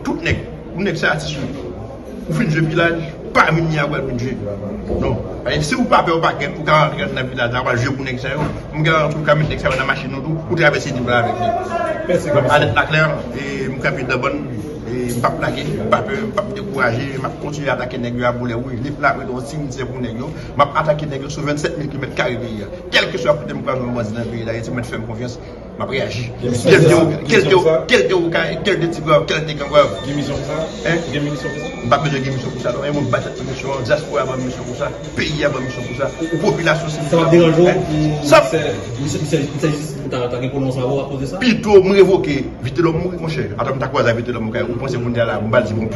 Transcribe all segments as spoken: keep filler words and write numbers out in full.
Tout nèg, pou nèg sa atis yo. Ou fin jwe vilaj, pa vin ni a pral vin jwe. Non. Paske si ou pa pè, ou pa gen, ou ka rantre nan vilaj la, ou al jwe pou nèg sa yo. M gen an tou ka met nèg sa yo nan machin nou tou, ou travèse Nip la avèk li. Mèsi, komisè. Anèt la klè, e m kanpe nan bann, e m p ap lage, m pa pè, m p ap dekouraje, m ap kontinye atake nèg yo a boulè wouj. Nip la ap rete yon simityè pou nèg yo. M ap atake nèg yo sou vennsèt mil kilomèt kare peyi a. Kèlkeswa kote m kwaze yon bandi nan peyi Dayiti, ou mèt fè m konfyans. M ap reyaji. Kèl te ou, kèl te ou, kèl te ou kay, kèl te ti grav, kèl te gran grav. Gen misyon pou sa? Hein? Gen misyon pou sa? M pa bezwen gen misyon pou sa, non. E moun ba tèt mwen misyon an, dyaspora ban misyon pou sa, peyi a ban misyon pou sa, popilasyon sivil la. Sa ap deranje w pou misye, misye, misye jistis pou ta, ta gen pwononse avè w akoz de sa? Pito m revoke Vitelhomme mouri, monchè. Atò m ta kwaze a Vitelhomme kay, ou panse moun ta la, m ba l di bon,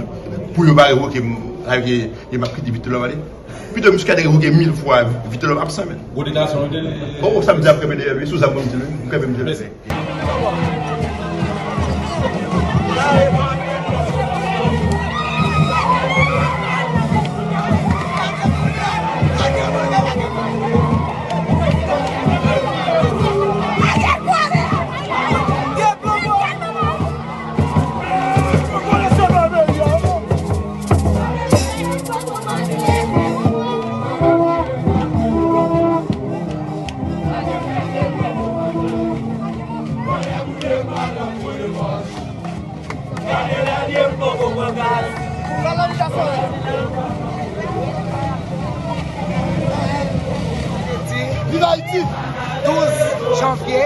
pou yo pa revoke m, sa vle di m ap kite Vitelhomme ale? Pito Muscadin revoke mil fwa, Vitelhomme absent, men. Gwo deklarasyon, nou te. Oh, sa m di ap kenbe deyè, wi, sou zam mwen m di l, wi. M kenbe m di l. Mèsi. Viv Ayiti! Douz janvye,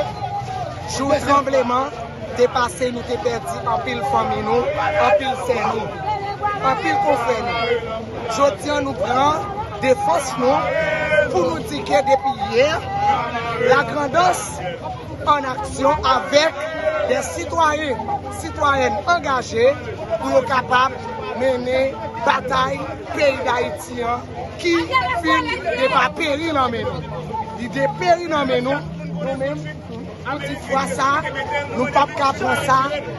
jou tranbleman te pase, nou te pèdi anpil fanmi nou, anpil sè nou, anpil konfrè nou. Jodi a, nou pran defans nou pou nou di ke depi yè, Lagrandans an aksyon avèk de sitwayen, sitwayèn angaje pou yo kapab mennen batay peyi Dayiti an ki fin deperi nan men nou. Li deperi nan men nou, nou menm, Toutifwa sa, nou p ap ka pran sa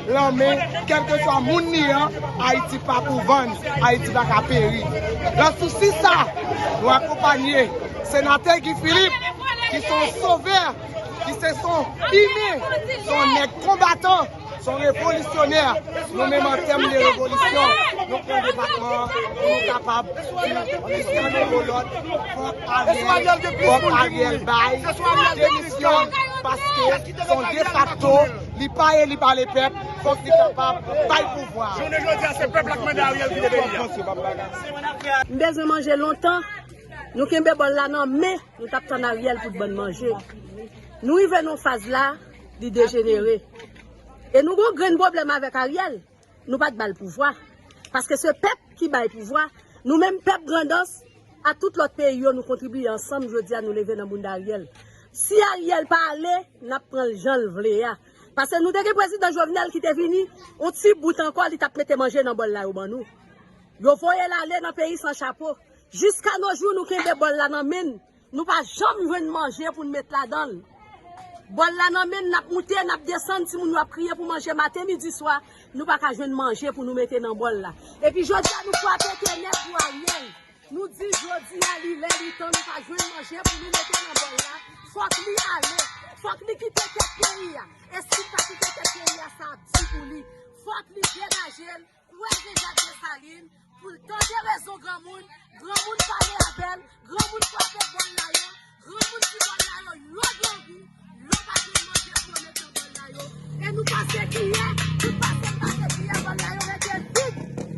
lan men kèlkeswa moun li an. Ayiti pa pou vann, Ayiti pa ka peri. Nan sousi sa, nou akonpanye Senatè Guy Philippe, ki se yon sovè, ki se yon imen, se yon nèg konbatan, se yon revolisyonè. Nou menm, an tèm de revolisyon, nou pran depatman an pou nou kapab di, nou sa nou lòt, fòk Ariel, fòk Ariel bay demisyon, paske se yon defakto, li pa eli pa lepèp, fòk li kapab bay pouvwa. Jounen jodi a, se pèp la k mande Ariel kite peyi a. M bezwen manje lontan, nou kenbe bòl la nan men, nou t ap tann Ariel pou t ban n manje. Nou rive nan faz la, li dejenere. E nou gon grenn pwoblèm avèk Ariel. Nou pa t ba l pouvwa. Paske se pèp ki bay pouvwa. Nou menm pèp Grandans, ak tout lòt peyi yo, nou kontribiye ansanm, jodi a nou leve nan bounda Ariel. Si Ariel pa ale, n ap pran l jan l vle a. Paske nou te gen prezidan Jovenel ki te vini, yon ti bout ankò, li t ap mete manje nan bòl la yo ban nou. Yo voye l ale nan peyi san chapo. Jiska nos jours, nou kenbe bòl la nan men n. Nou pa janm jwenn manje pou n met ladan l. Bòl la nan men n, n ap moute, n ap desann, timoun yo ap kriye pou manje maten, midi, swa. Nou pa ka jwenn manje pou nou mete nan bòl la. Epi jodi a, nou frape tenèb pou Ariel. Nou di jodi a, li lè, li tan, nou pa jwenn manje pou nou mete nan bòl la. Fòk li ale. Fòk li kite tèt peyi a. E si l pa kite tèt peyi a, sa ap di pou li. Fòk li degaje l. Kwè Jean Jacques Dessalines pou l tande rezon granmoun, granmoun pale avè l, granmoun frape bòl la yo, granmoun di bòl la yo, yo grangou, yo pa jwenn manje pou yo met nan bòl la yo. E nou pase kiyè, tout pase n pase kiyè, bòl la yo rete vid.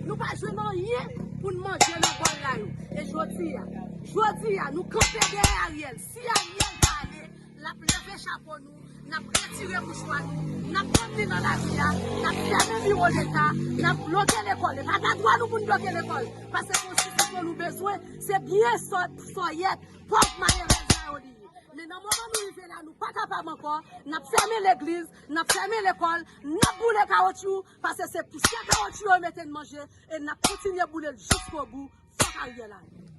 Nou pa jwenn anyen pou n manje nan bòl la yo. E jodi a, jodi a, nou kanpe dèyè Ariel. Si Ariel pa ale, l ap leve chapo nou, n ap retire mouchwa nou, n ap vann li nan lari a, n ap fèmen biwo Leta, n ap bloke lekòl. E pa ta dwa nou pou n bloke lekòl, paske konstitisyon nou bezwen, se byen sòt, sòyèt, pòv malerèz la yo li ye. Men nan moman nou rive la, nou pa kapab ankò, n ap fèmen legliz, n ap fèmen lekòl, n ap boule kawotchou, paske se pousye kawotchou yo mete n manje, e n ap kontinye boule l jiskobou, fòk Ariel ale.